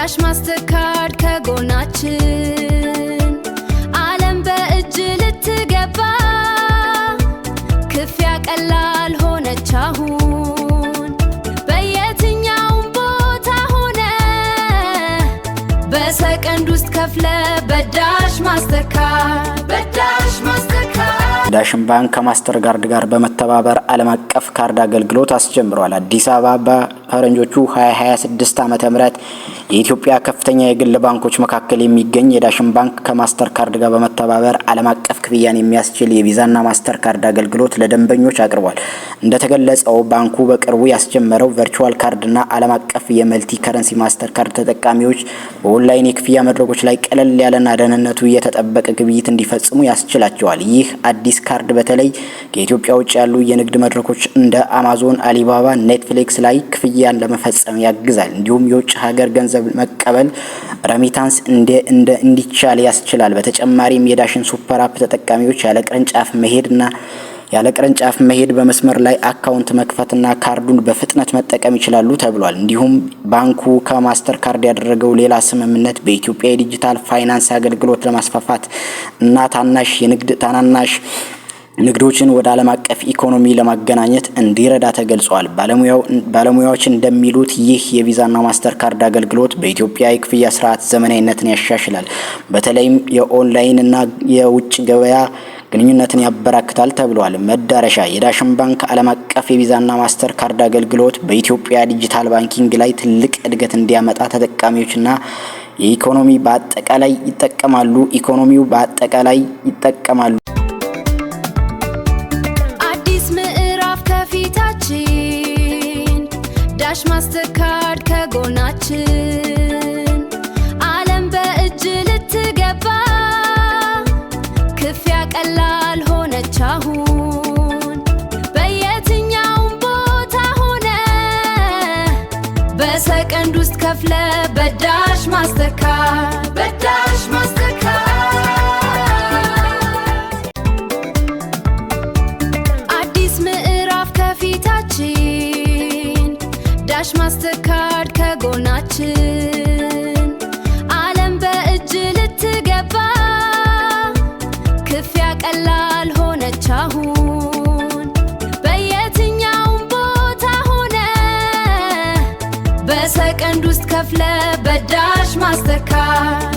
ዳሽ ማስተርካርድ ከጎናችን፣ ዓለም በእጅ ልትገባ፣ ክፍያ ቀላል ሆነች አሁን። በየትኛውም ቦታ ሆነ በሰከንድ ውስጥ ከፍለ በዳሽ ማስተርካርድ፣ በዳሽ ማስተርካርድ። ዳሽን ባንክ ከማስተር ካርድ ጋር በመተባበር ዓለም አቀፍ ካርድ አገልግሎት አስጀምሯል። አዲስ አበባ፣ በፈረንጆቹ 2026 ዓ.ም. የኢትዮጵያ ከፍተኛ የግል ባንኮች መካከል የሚገኝ የዳሽን ባንክ ከማስተር ካርድ ጋር በመተባበር ዓለም አቀፍ ክፍያን የሚያስችል የቪዛና ማስተር ካርድ አገልግሎት ለደንበኞች አቅርቧል። እንደተገለጸው ባንኩ በቅርቡ ያስጀመረው virtual ካርድና ዓለም አቀፍ የ multi currency ማስተር ካርድ ተጠቃሚዎች በኦንላይን የክፍያ መድረኮች ላይ ቀለል ያለና ደህንነቱ የተጠበቀ ግብይት እንዲፈጽሙ ያስችላቸዋል። ይህ አዲስ ካርድ በተለይ ከኢትዮጵያ ውጭ ያሉ የንግድ መድረኮች እንደ አማዞን፣ አሊባባ፣ ኔትፍሊክስ ላይ ክፍያን ለመፈጸም ያግዛል። እንዲሁም የውጭ ሀገር ገንዘብ መቀበል remittance እንዲቻል ያስችላል። በተጨማሪም የዳሽን super app ተጠቃሚዎች ያለ ቅርንጫፍ መሄድ በመስመር ላይ አካውንት መክፈትና ካርዱን በፍጥነት መጠቀም ይችላሉ ተብሏል። እንዲሁም ባንኩ ከማስተር ካርድ ያደረገው ሌላ ስምምነት በኢትዮጵያ የዲጂታል ፋይናንስ አገልግሎት ለማስፋፋት እና ታናሽ የንግድ ታናናሽ ንግዶችን ወደ ዓለም አቀፍ ኢኮኖሚ ለማገናኘት እንዲረዳ ተገልጿል። ባለሙያዎች እንደሚሉት ይህ የቪዛና ማስተር ካርድ አገልግሎት በኢትዮጵያ የክፍያ ስርዓት ዘመናዊነትን ያሻሽላል። በተለይም የኦንላይን እና የውጭ ገበያ ግንኙነትን ያበራክታል ተብሏል። መዳረሻ፣ የዳሽን ባንክ ዓለም አቀፍ የቪዛና ማስተር ካርድ አገልግሎት በኢትዮጵያ digital banking ላይ ትልቅ እድገት እንዲያመጣ ተጠቃሚዎችና የኢኮኖሚ በአጠቃላይ ይጠቀማሉ። ኢኮኖሚው በአጠቃላይ ይጠቀማሉ። አዲስ ምዕራፍ ከፊታችን፣ ዳሽ ማስተርካርድ ከጎናችን፣ ዓለም በእጅ ልትገባ፣ ክፍያ ቀላል ሆነች አሁን። በየትኛውም ቦታ ሆነ በሰከንድ ውስጥ ከፍለ በዳሽ ማስተርካርድ፣ በዳሽ ማስተርካርድ። አዲስ ምዕራፍ ከፊታችን፣ ዳሽ ማስተርካርድ ከጎናችን፣ ዓለም በእጅ ልትገባ፣ ክፍያ ቀላል ሆነች አሁን። በየትኛውም ቦታ ሆነ በሰከንድ ውስጥ ከፍለ በዳሽ ማስተርካርድ።